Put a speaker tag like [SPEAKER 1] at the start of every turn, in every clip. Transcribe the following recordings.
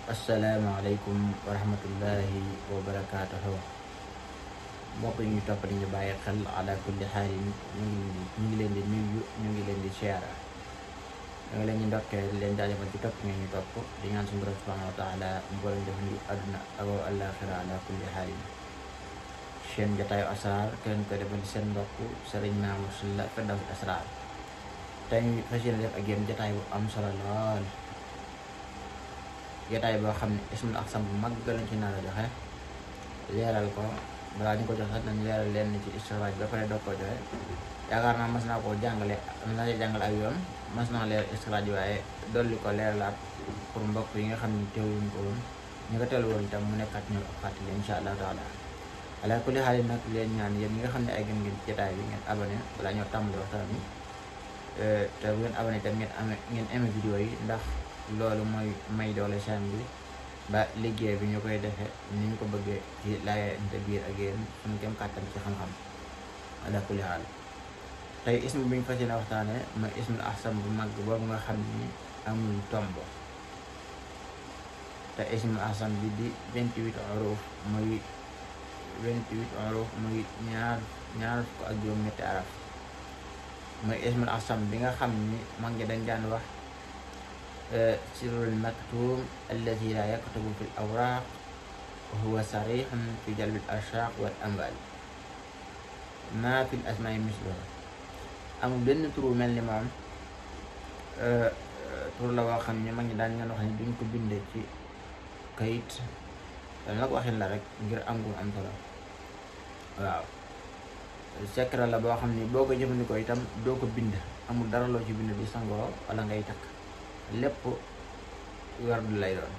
[SPEAKER 1] asalaamaaleykum wa rahmatullahi wa barakaatuhu. mbokk yi ñu topp di ñu bàyyi xel ala kulli xaalin ñu ngi leen di nuyu, ñu ngi leen di siyaara, ñu ngi leen di ndokkee leen jaajëfal ci topp ngeen ñu topp di ñaan suñu borom subhanahu wa taala mboolem def ñu àdduna ak àllaaxira ala kulli xaalin. seen jotaayu asraar kenn ko defal seen mbokk Sëriñ Mamour Sylla Firdawsi Asraar. tey ñu fas yéene def ak yéen jotaay bu am solo lool, jotaay boo xam ne ismul aqsam bu mag lañ ci nar a joxe, leeral ko. balaa ñu ko joxe nañ leeral leen ci istixraaj ba pare doog ko joxe. yaakaar naa mas naa koo jàngale, ak yoon mas naa leeral istixraaj waaye dolli ko leeralaat pour mbokk yi nga xam ne teewuñ ko woon, ñu ko teelu woon itam mu nekkaat ñu fàttali insha allah taala. ala kulli xaal nag leen ñaan yéen ñi nga xam ne ay gën ngeen jotaay bi ngeen abonné balaa ñoo tàmbali waxtaan bi, te bu ngeen abonné itam ngeen aimé vidéo yi, ndax loolu mooy may doole chaîne bi ba liggéey bi ñu koy defee ni ñu ko bëggee ci laayante biir ak yéen suñu kem kàttan ci xam-xam. ala kulli xaal tey ism bi ñu fas yéene waxtaane mooy ismul ahsam bu mag boobu nga xam ni amul tombo. te ismul ahsam bi di 28 huruf muy 28 huruf muy ñaar fukk ak juróom-ñetti araf. mooy ismul ahsam bi nga xam ni mag ñi dañ daan wax sirrul maktum alladi la yaktubu fi l awraq wa huwa sarihun fi jalbil arshaq wal amwal ma fi l asmaai misluhu. amul benn turu mel ni moom, tur la boo xam ne mag ñi daan ngeen wax ni duñ ko bindee ci kayit, loolu nag waxin la rek ngir am gu am solo. waaw secret la boo xam ni boo ko jëfandikoo itam doo ko bind, amul dara loo ci bind di sangoo wala ngay takk, lépp werdu lay doon.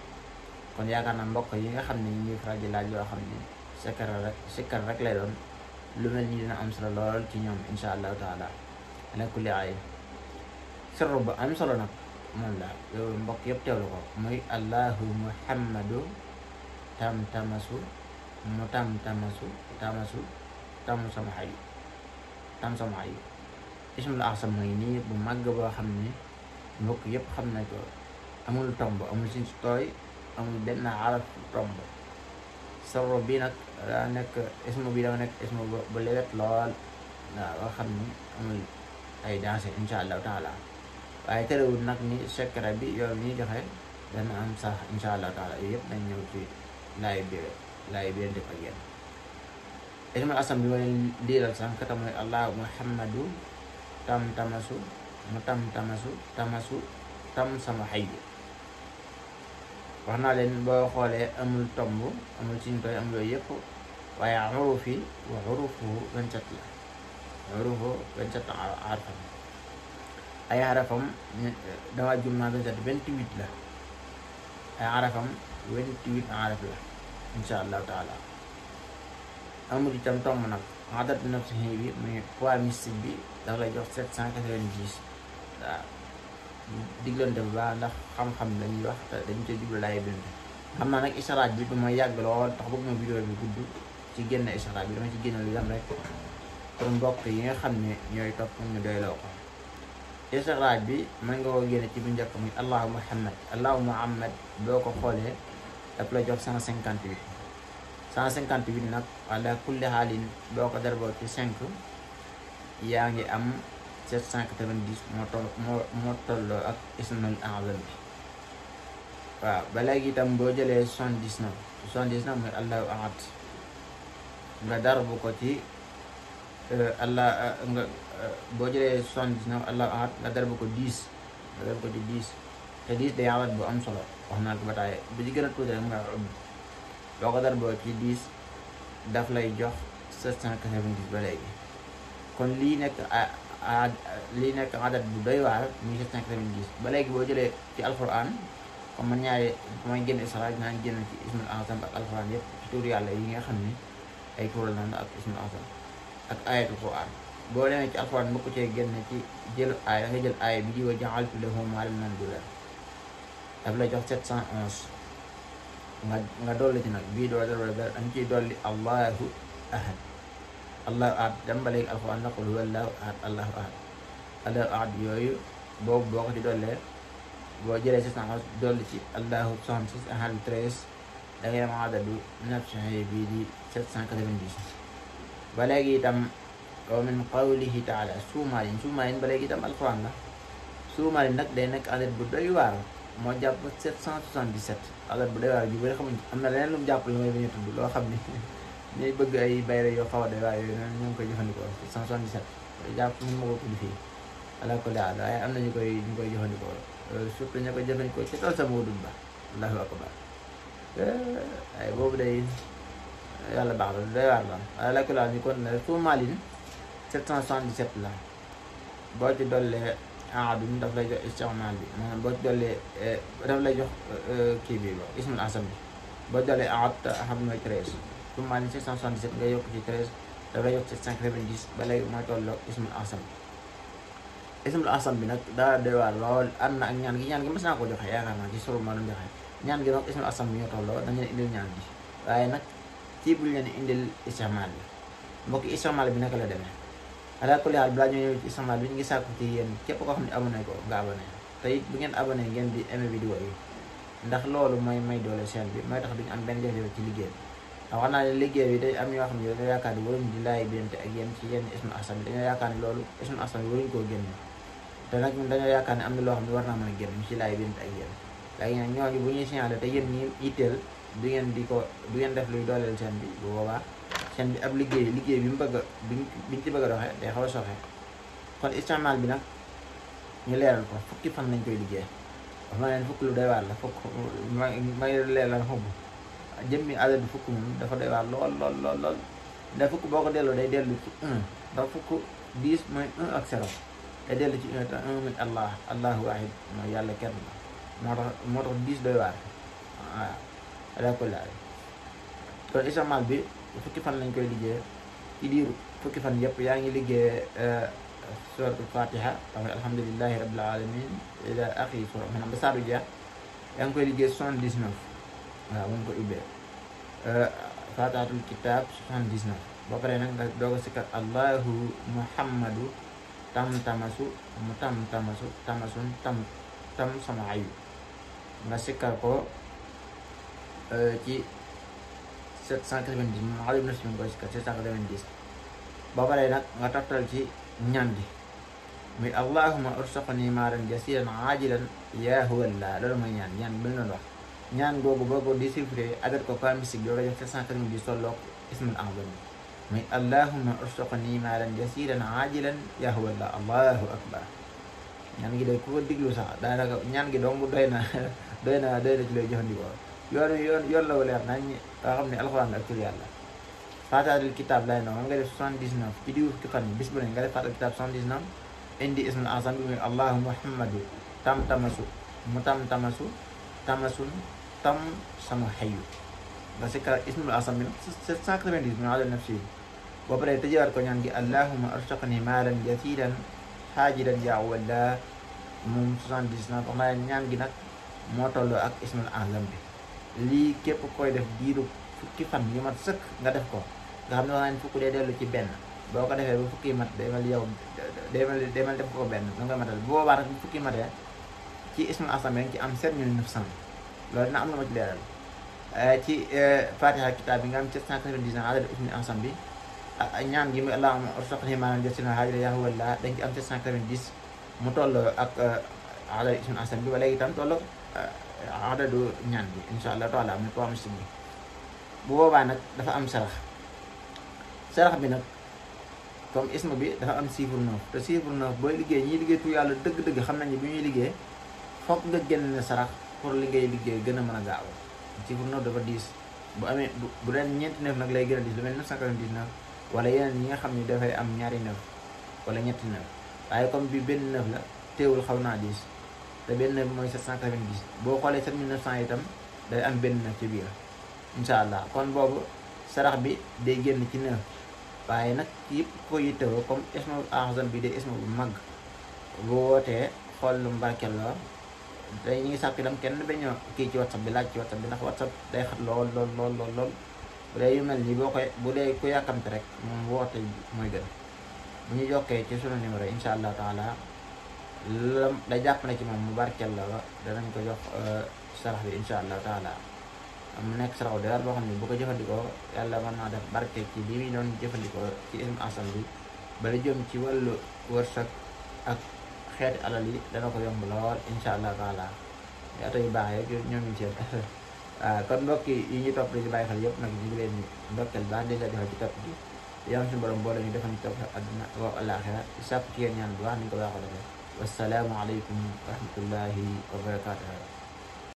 [SPEAKER 1] kon yaakaar naa mbokk yi nga xam ne ñu ñuy faral di laaj yoo xam ne sikkar rek lay doon, lu mel ni dina am solo lool ci ñoom insha allahu taala. ala kulli aay sirru ba am solo nag moom la yow mbokk yëpp teewlu ko, muy allahu muhammadu tam tamasu mu tam tamasu tamasu tam sama xayu ismul ahsam mooy nii bu màgg boo xam ne mbokk yëpp xam nañ ko, amul tomb, amul sin tooy, amul benn araf tomb. sirru bi nag daa nekk ismu bi dafa nekk ismu bu lewet lool, waaw boo xam ni amul ay danger insha allahu taala. waaye terewul nag ni secret bi yow ñuy joxe dana am sax insha allahu taala. yooyu yëpp nañ ñëw ci laay biir def ak yéen. ismul ahsam bi ma leen liiral sànq te mooy allahu muhammadu tam tamasu mu tam tamasu tamasu tam sama xayu. wax naa leen boo xoolee amul tomb, amul siñ tooy, am yooyu yëpp, waaye xuruf yi wa xurufuhu 27 la. xurufu 27 arafam, ay arafam dama jum naa 28 la. ay arafam 28 araf la insha allahu taala. amul itam tomb nag. adat nafsihi bi muy poids mystique bi dafa lay jox 790. waaw diglante bu baax ndax xam-xam lañuy wax te dañu koy jublu laay bind. xam naa nag istixraaj bi du ma yàgg lool tax bëgg ma vidéo bi gudd ci génn istixraaj bi, dama ci génn lu yam rek pour mbokk yi nga xam ne ñooy topp ñu doyloo ko. istixraaj bi mën nga ko génne ci bu njëkk muy allahu muhammad boo ko xoolee daf la jox 158. 158 nag ala kulli xaalin boo ko darboo ci 5 yaa ngi am 790 moo tolloo ak ismul a'zam bi. waaw ba léegi itam boo jëlee 79 mooy allahu ahad nga darbu ko ci boo jëlee 79 allahu ahad nga darbu ko 10 te 10 day adat bu am solo. wax naa ko ba tàyyi bu ci gën a tuuti rek nga boo ko darboo ci 10 daf lay jox 790 ba léegi. kon lii nekk adat bu doy waar muy 790. ba léegi boo jëlee ci alquran, comme man ñaari mooy génn istixraaj naan génn ci ismul ahsam ak alquran yëpp ci tur yàlla yi nga xam ne ay kuréel naan ak ismul ahsam ak ayatul quran. boo demee ci alquran bu ko cee génn ci jël aaya nga jël aaya bi di wa ja'altu lahu maalan mamduudan daf lay jox 711. nga dolli ci nag bii doo dara dañ ciy dolli allahu ahad. allahu ahad dem ba léegi alquran naqul huwa allahu ahad allahu ahad yooyu boobu boo ko ci dollee boo jëlee 711 dolli ci allahu 66 ahad 13 da ngay am adadu nafsi bii di 790. ba léegi itam wa min qawlihi taala suumaalin ba léegi itam alquran la. suumaalin nag day nekk adat bu doy waar moo jàpp 777 adat bu doy waar ju bëri xamuñ am na leneen lu mu jàpp lu may bañ a tudd loo xam ni ñuy bëgg ay bayre yoo xaw a doy waar yooyu noonu ñoo ngi koy jëfandikoo 777 jàpp mun ma ko tudd fii ala kulli haal waaye am na ñu koy jëfandikoo surtout ñu koy jëfandikoo ci tool sama dund ba allahu akbar ay boobu day yàlla baax la doy waar la ala kulli haal ñu kon ne suumaalin 777 la boo ci dollee aadum daf lay jox istimaal bi maanaam boo ci dollee daf lay jox kii bi ismul asam bi boo dollee aad xam mooy 13 suumaalin 777 nga yokk ci 13 daf lay jox 790 ba léegi mooy tolloo ismul asam bi nag daa doy waar lool ànd na ak ñaan gi mas naa ko joxe yaakaar naa ci suru ma doon joxe ñaan gi donc ismul asam bi ñoo tolloo dañu leen indil ñaan gi waaye nag ci bul leen indil istimaal bi mbokki istimaal bi naka la demee ala kulli haal balaa ñoo ñëw ci istimaal bi ñu ngi sàkku ci yéen képp koo xam ne abonné ko nga abonné te it bu ngeen abonné ngeen di aimé vidéo yi ndax loolu mooy may doole chaîne bi mooy tax duñu am benn jafe-jafe ci liggéey bi ndax wax naa ne liggéey bi day am ñoo xam ne dañoo yaakaar ni waruñ di laay binte ak yéen ci yenn ismul asam bi dañoo yaakaar ni loolu ismul asam bi waruñ koo génne te nag ñun dañoo yaakaar ne am na loo xam ne war naa mën a génn ñu ci laay binte ak yéen léegi nag ñooñu bu ñuy signalé te yéen ñi itteel du ngeen def luy dooleel chaîne bi bu boobaa chaîne bi ab liggéey bi mu bëgg a biñ ci bëgg a doxee day xaw a soxe kon istimaal bi nag ñu leeral ko fukki fan lañ koy liggéey wax ma leen fukk lu doy waar la fukk may leeral xob jëmmi adad bi fukk moom dafa doy waar lool ndax fukk boo ko delloo day dellu ci 1 ndax fukk 10 mooy 1 ak 0 day dellu ci 1 te 1 min allahu waahid mooy yàlla kenn moo tax 10 doy waar waaw ala kulli haal kon istimaal bi fukki fan lañ koy liggéey ci diiru fukki fan yëpp yaa ngi liggéey suratul fatiha tamit alhamdulillahi rabbil alamin ila axi sura maanaam ba saadu jeex yaa ngi koy liggéey 79 waaw mun ko ubbee fatihatul kitab 79 ba pare nag nga doog a sikkar allahu muhammadu tamasu tamasun tam sama ayu nga sikkar ko ci 790 moom alim na si koy sikkar 790 ba pare nag nga toftal ci ñaan gi muy allahuma ursuqni maaran jasiran ajilan yaa huwallah loolu mooy ñaan bi ñu doon wax ñaan googu boo ko déchiffré adat ko par mystique doo ko jox 790 tolloog ismul azam muy allahuma ursuqni maaran jasiran ajilan yaa huwallah allahu akbar ñaan gi day ku ko diglu sax daanaka ñaan gi dong doy na ci lay jëfandikoo yoon la leer nañ nga xam ne alxuraan ak tur yàlla faataatul kitaab lay noonu nga def 79 ci diwu fukki fan bis bu ne nga def faataatul kitaab 79 indi ismul azam bi muy allahu muhammadu tamasun tam sama xayu nga si kara ismul azam bi nag 790 min ala nafsi boo paree tëjewaat ko ñaan gi allahuma arsuqni maalan jasiran xaajiran yaa walla moom 79 wax naa ñaan gi nag moo tolloo ak ismul azam bi lii képp koy def diiru fukki fan yu mat sëkk nga def ko nga xam ne wax naa ne fukk day dellu ci benn boo ko defee ba fukki mat day mel def ko benn da nga matal bu boobaa nag bu fukki matee ci ismul azam bi ci am 7900 loolu dina am na ma ci leeral ci fatiha kitaab bi nga am 790 adad ismul azam bi ñaan gi muy allahumma ursuqni maalan jasiran haajilan yaa huwallah dañ ci am 790 mu tolloo ak adad ismul azam bi ba léegi itam tolloo adadu ñaan bi insha allah taala muy poam si bu boobaa nag dafa am sarax bi nag comme ism bi dafa am chiffre 9 te chiffre 9 booy liggéey ñiy liggéey tu yàlla dëgg-dëgg xam nañ ne bu ñuy liggéey foog nga génn sarax pour li ngay liggéey gën a mën a gaaw chiffre 9 dafa 10 bu amee bu dee ñeenti 9 nag lay gën a 10 lu mel 999 wala yeneen yi nga xam ni dafay am ñaari 9 wala ñetti 9 waaye comme bi benn 9 la teewul xaw naa 10 te benn 9 mooy 790 boo xoolee 7900 itam day am benn 9 ci biir incha allah kon boobu sarax bi day génn ci 9 waaye nag yëpp ko yittewoo comme ismul azam bi day isma bu mag bu wootee xool lu mbarkel la tey ñu ngi sàkk itam kenn bañoo kii ci whatsapp bi laaj ci whatsapp bi ndax whatsapp day xat lool bu dee yu mel nii bu dee ku yàkkamte rek moom woote mooy gën bu ñu jokkee ci sunu numéro incha allah taala day jàpp na ci moom mu barkeel la ba danañ ko jox sarax bi insha allahu taala mu nekk saraxu de boo xam ne bu ko jëfandikoo yàlla mën naa def barke ci li muy doon jëfandikoo ci ismu asam bi ba la jëm ci wàllu wërsëg ak xeeti alal yi dana ko yomb lool insha allahu taala oto yu baax yeeg ñoom ñu seen waaw kon mbokk yi ñu topp di bàyyi xel yëpp nag ñu ngi leen ndokkeel baax di la defal ci topp gi yàlla suñu borom boole ñu defal ñu topp àdduna wa àllaaxira sàpp ci yéen ñaan bu baax ni ñu ko baaxoo defee wassalaamu aleykum wa rahmatullahi wa barakaatuh